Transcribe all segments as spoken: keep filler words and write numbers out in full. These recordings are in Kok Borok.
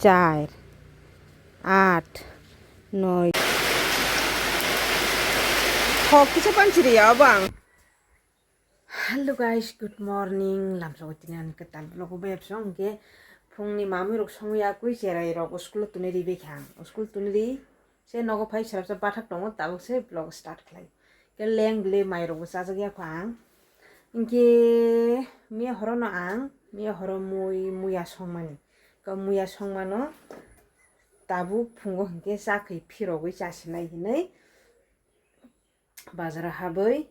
char, aat, noi. Thok kisa panchiri ya bang. Hello guys, good morning. Lamsok tini ani kwtal vlog o bayapsong hwnkhe phungni mamwi rok songwi akwi cherai rok school o tuni ri bai kha. School tuni ri se nogo phai sarapsa bathak tongo, tabuk se vlog start khlai. Ke leng bile mai rok bo chajak ya kho ang. Hwnkhe miya horo no ang, miya horo mui, muya songmani. Ka muya songmano tabuk phungo hwnkhe chakhwi phirogwi chasinai hinwi bazaro habwi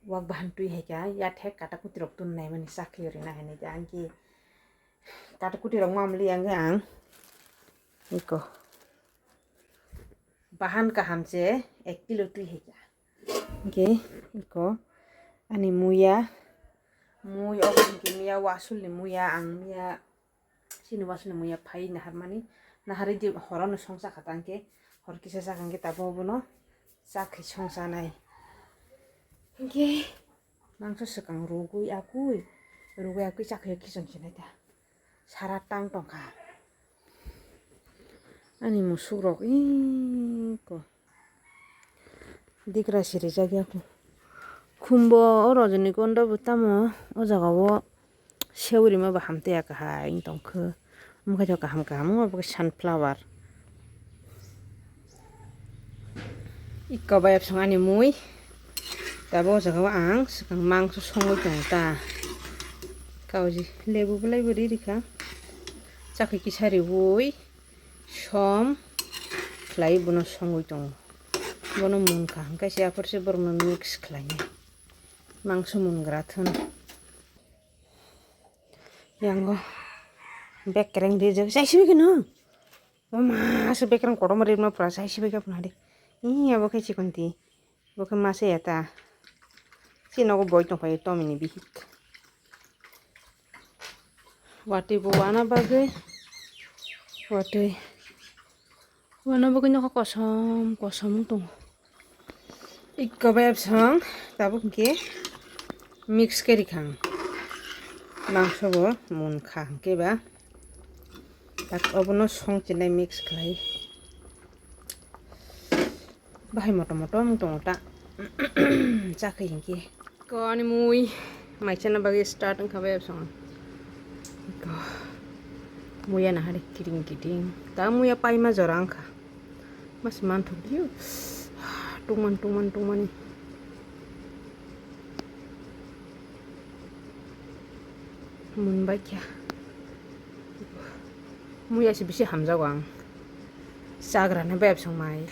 wak bahan twi hai kha, ya thek kata kuti rok tun nai mani chakhwi rina hinwi kha. Ang ki kata kuti rok mamli ang ang iko bahan kaham se ek kilo twi hai kha. Hwnkhe iko ani muya, mui obo hwnkhe miya wasul ni muya, ang miya chini wasul ni muya phai naharmani, naharwi di horo no songcha kha ta hwnkhe hor kisa chakha hwnkhe tabuk obono chakhwi songchanai. Hwnkhe mangso swkang rugwi akwi, rugwi akwi chakhwi khichong sinai ta. Sara tang tongkha. Ani musuk rok iko dikra sirijak ya kho. Khumbo o rajini kondo bo tamo o jaga o seurima bo hamtwi ya kahai wng tongkho. Mokhe kaham kaham wngma bo khe sunflower. Iko bayapsong ani mui. Tabuk o jaga o ang swkang mangso songwi tongo ta. Kauji lebu belai bo ri rikha. Chakhi kisa riui som khlai bono songwi tongo. Bono munkha hwnkhe se aphuru se borokno mix khlainai. Mangso mungra thun. Yango bekereng rijak saisi bai kheno. O ma se bekereng kotorma rijak pura saisi bai khe phunadi. Ih abo khe chikonti. Bo khe masa ya ta. Chini nogo boi tongphai tomini bihik. Watwi bo wana bagwi. Watwi. Wana bagwi nokha kosom kosom wng tongo. Ikko bayapsong tabuk hwnkhe mix khe rikha ang. Mangso bo munkha hwnkhe ba. Tak obono song chinai mix khlai. Bahai motom motom wng tongo ta. Chakhwi hinkhe. Ko ani mui mai chana bagwi start wngkha bai absong. Ko muya nahari kiting kiting. Ta muya paima jora wngkha. Mas manthok diyo. Tungman tungman tungmani. Munbai kha. Muya se bisi hamjago ang. Chagrani bai absong mai.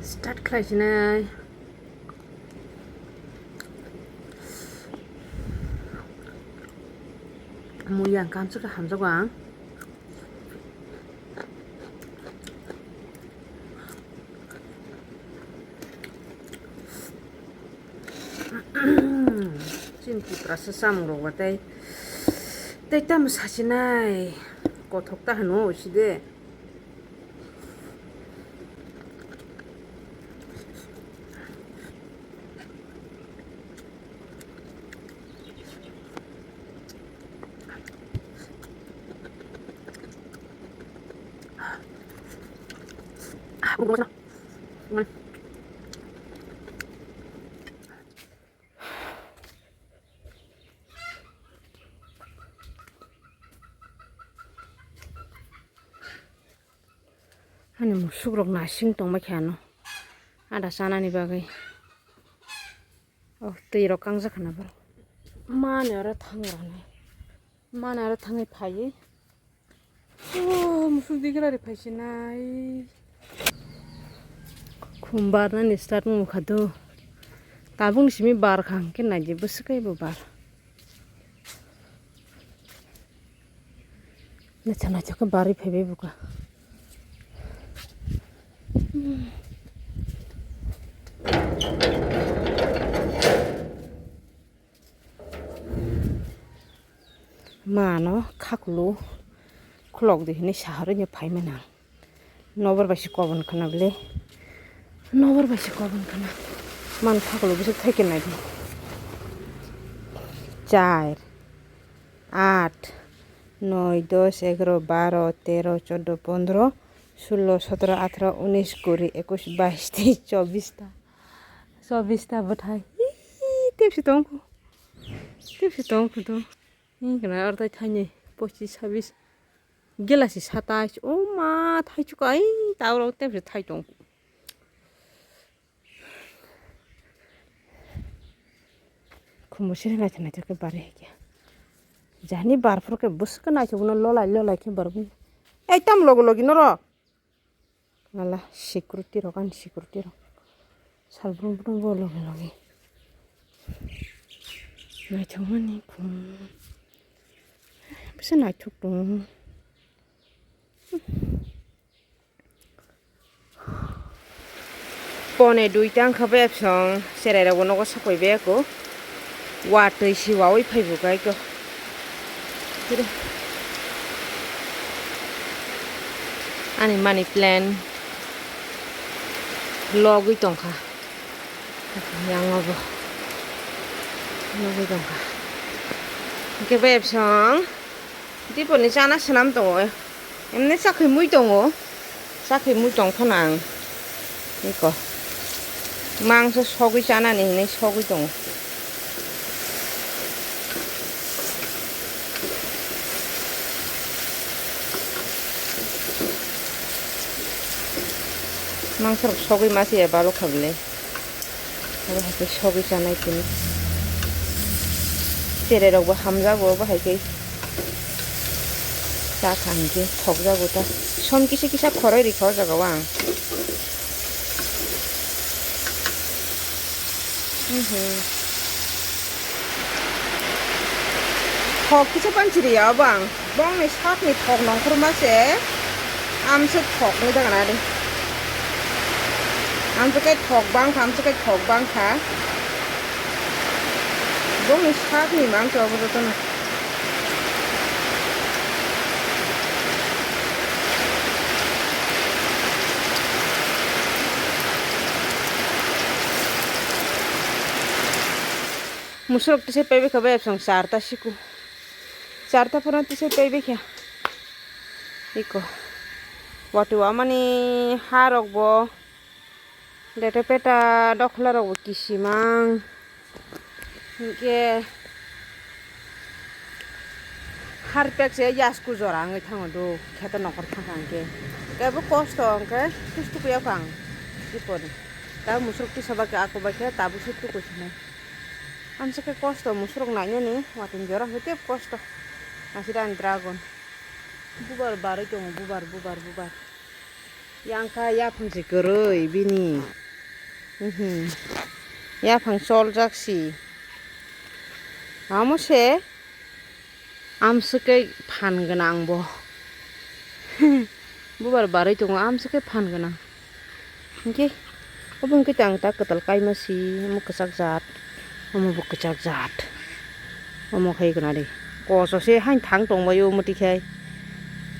Start khlai sinai. Muya ang kamsa khe hamjago ang. Chini Tiprasa chamung rok ba tei, tei tamo sasinai kothok ta hano side. Ani musuk rok nasing tongma khe ano ada chanani bagwi. Oh, twi rok kangjak khana borok. Mani oro thang rwnai. Mani oro thangwi phaiwi. Oh, musuk digra ri phaisinai. Khum barnani start wngkha do. Tabukni simi bar kha hwnkhe naidi bwswkaibo bar. Naithok naithok khe barwi phaibai buka. Mano khakulu khulok di hinwi sahorwi no phaimani ang. Nobor bai se kobon khna bwle. Nobor bai se kobon khna. Man khakulu bwswk thaikhe naidi. char, aat, noi, dos, egaro, baro, tero, choddo, pondro, sullo, sotoro, atharo, unis, kuri, ekus, bais, teis, chobis ta, chobis ta bwthai. Ih, tepsi tongkhu. Tepsi tongkhu to. Ih, kana aro tai thaini pochis, sabis. Gilasi satais. O ma, thaichuk ai, tauro tepsi thai tongkhu. Khumbo siri naithok naithok khe bari hai khe. Jani bar phuru khe bwswk khe naithok no lolai lolai khe bar bini. Ei tam logi logi norok. Ala security rok ani security rok. Sal brum brum bo logi logi. Naithok mani khum. Bisa naithok tong. Pone duita wngkha bai absong, cherai rokbo nogo sokoi bai ako. Watwi si wawi phaibo gai ko. Ani money plant logwi tongkha. Yang obo logwi tongkha. Hwnkhe bai absong. Diponi chana swnam tongo. Emne chakhwi mui tongo. Chakhwi mui tong phano ang. Eko. Mangso sogwi chanani hinwi sogwi tongo. Mangso rok sogwi masiya balo kha bwle. Abo hai khe sogwi chanai tini. Cherai rokbo hamjago, abo hai khe cha kha hinkhe thokjago ta. Som kisa kisa khoroi rikha o jaga o ang. Mhm. Thok kisa panchiri ya obo ang. Bongni sakni thok nongkhorma se amswk thokni daga nadi. Amswk khe thok bangkha, amswk khe thok bangkha. Bongni sakni mangsa obo jotono. Musurok tisai paibai kha bai absong charta siku. Charta phano tisai paibai kha. Iko. Wati wamani ha rok bo. Lete peta dokhla rok bo kisimang. Hinkhe harpek se yasku jora wngwi thango do. Kheto nokor thangkha hinkhe. Kebo kosto hinkhe tustukuya phang. Iponi. Ta musurok tisa bai khe ako bai khe tabuk se tuku sinai. Amsa khe kosto musurok nainani, watwi jora hwnkhe tep kosto. Asida ani dragon. Bubar barwi tongo, bubar, bubar, bubar. Yang kha yaphang se kwrwi bini. Mhm. Yaphang choljak si. Amo se. Amswk khe phan gwnang bo. Bubar barwi tongo, amswk khe phan gwnang. Hinkhe obo hinkhe tang ta kwtal kaima si, omo kwchak jat, omo bo kwchak jat. Omo khai gwnari. Koso se hain thang tongbaio omo tikhai.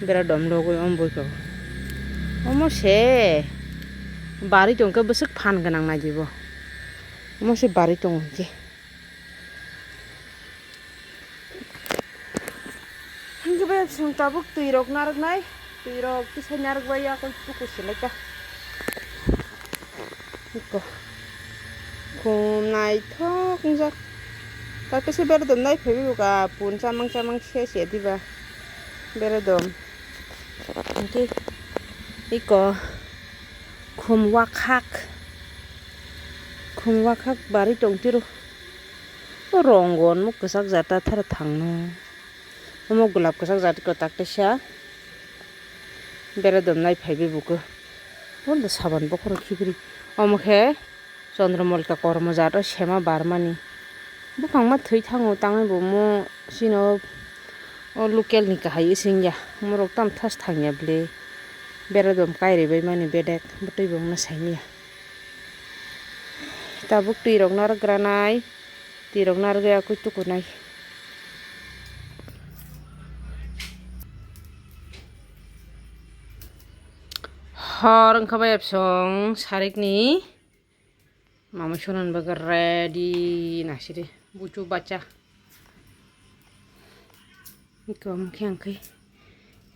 Bera dom logoi omo boiko. Omo se barwi tongkhe bwswk phan gwnang nai di bo. Omo se barwi tongo hinkhe. Hinkhe bai chwng tabuk twi rok narwknai, twi rok tisai narwk bai yakung tuku se lai ta. Iko. Khum naithok wngjak. Takhe se bera dom nai phaiwi buka pun chamang chamang se se diba. Bera dom. Hinkhe iko khum wakhak. Khum wakhak barwi tong tiro. O rong gon mo kwchak jat ta thara thangno. Omo gulab kwchak jat kwtak teisa. Bera dom nai phaibai buko. Omo saban bokhorok khibiri. Omo khe Chandramallika kormo jat o sema barmani. Buphang ma thwi thango tangwi bo mo sino o local ni kahai singya. Morok tam thas thangya bwle. Bera dom kairwi bai mani bedek bwtwi bo wngna saimanya. Tabuk twi rok narwk granai. Twi rok narwk ya kwi tukunai. Hor wngkha bai absong sarikni mama sunan bagwi ready nasiri buchu bacha. Iko hwnkhe ang khe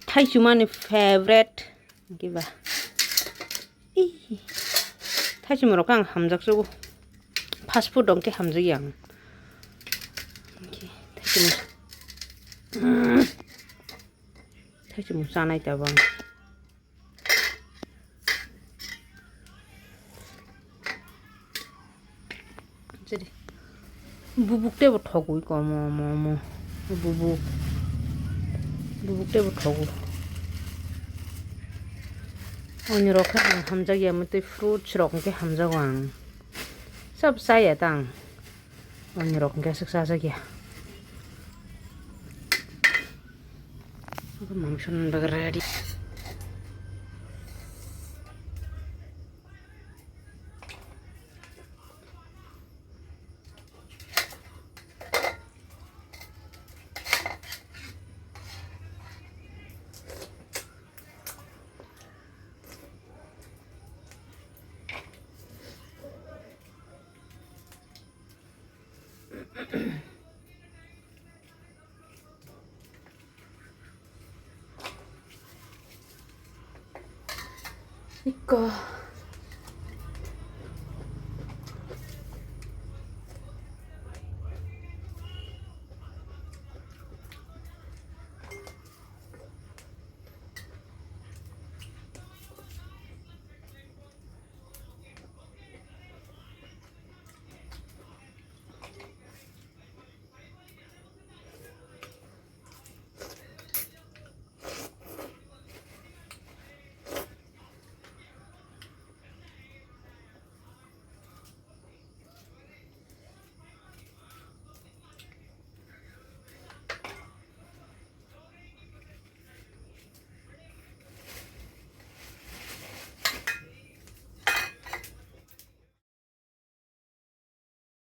thaichumani favorite hwnkhe ba. Ih, thaichum rok ang hamjak sugo. Fast food rok khe hamjak ya ang. Hwnkhe thaichum, thaichum chanai tabang. Jadi, bubuk tebo thogwi komo, mo, mo. Bubuk. Bubuk tebo thogo. Oni rok khe ang hamjak ya, mutwi fruits rok hwnkhe hamjago ang. Sab chaya tang. Oni rok hwnkhe aswk chajakya. Abo mangso nang bagwi ready. Iko,